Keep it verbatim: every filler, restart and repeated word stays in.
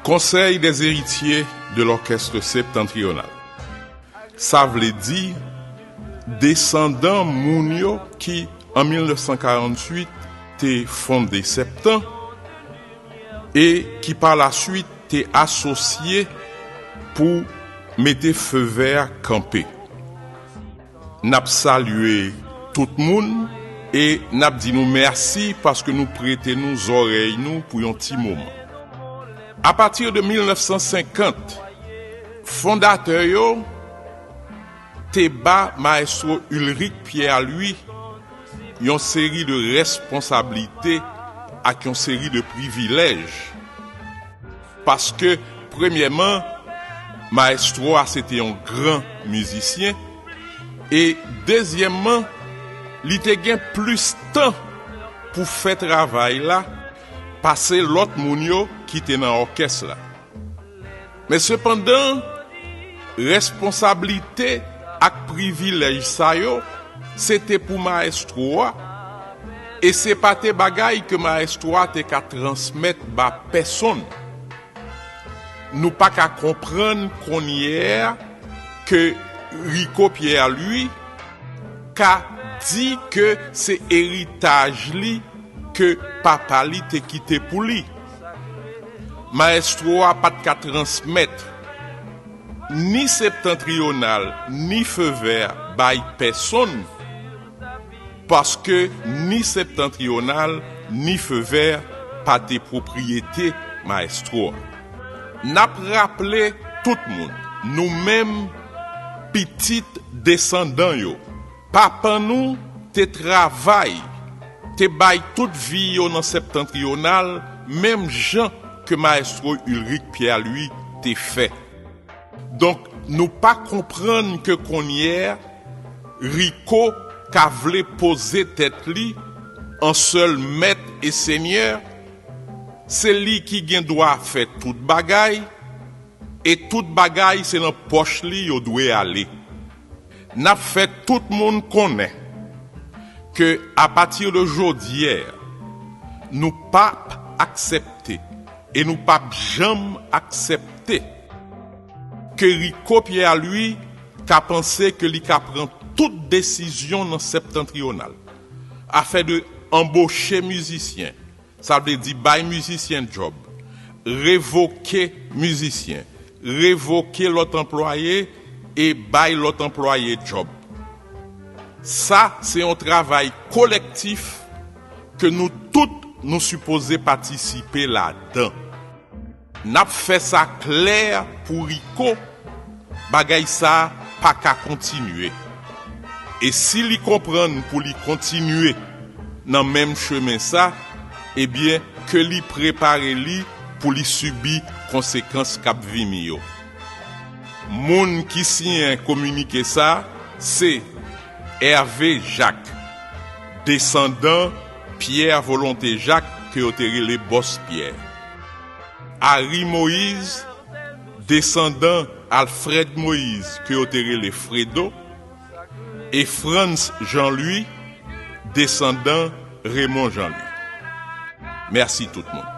Conseil des héritiers de l'orchestre septentrional. Sa vle di desandan moun yo ki, an mil nèf san karanntuit, te fonde Septan e ki pa la swit te asosye pou mete Feu Vert kanpe. N ap salye tout moun e n ap di nou mèsi paske nou prete nou zòrèy nou pou yon ti moman. Apati de mil nèf san senkant, fondatè yo te ba Maestro Ulric Pierre-Louis yon seri de responsablite ak yon seri de privilèj. Paske, premyèman, Maestro a se te yon gran mizisyen, e dezyèmman, li te gen plis tan pou fè travay la pase lòt moun yo ki te nan òkès la. Men sepandan, responsablite ak privilèj sa yo, se te pou Maestro a, e se pa te bagay ke Maestro a te ka transmèt ba pèsonn. Nou pa ka konprann kounye a ke Rico Pierre-Louis ka di ke se eritaj li ke papa li te kite pou li. Maestro a pa t ka transmèt ni Septantriyonal, ni Feu Vert bay pèsonn, paske ni Septantriyonal, ni Feu Vert pa te pwopriyete Maestro a. N ap raple tout moun, nou menm pitit desandan yo, papa nou te travay, te bay tout vi yo nan Septantriyonal, menm jan ke Maestro Ulric Pierre-Louis te fè. Donk, nou pa konprann ke kounye a, Rico ka vle poze tèt li an sèl mèt e senyè, se li ki gen dwa fè tout bagay, e tout bagay se nan pòch li yo dwe ale. N ap fè tout moun konnen ke apati de jodi a, nou p ap aksepte e nou p ap janm aksepte ke Rico Pierre-Louis ka panse ke li ka pran tout desizyon nan Septantriyonal. Afè de anboche mizisyen, sa vle di bay mizisyen djòb, revoke mizisyen, revoke lòt anplwaye e bay lòt anplwaye djòb. Sa se yon travay kolektif ke nou tout nou sipoze patisipe ladan. N ap fè sa klè pou Rico, bagay sa a pa ka kontinye. E si li konprann pou li kontinye nan menm chemen sa, ebyen, ke li prepare li pou li sibi konsekans k ap vini yo. Moun ki siyen kominike sa a se Hervé Jacques, desandan Pierre Volonté Jacques ke yo te rele Bòs Pyè. Harry Moïse, desandan Alfred Moïse ke yo te rele Fredo, e Frantz Jean Louis, desandan Raymond Jean Louis. Mèsi tout moun.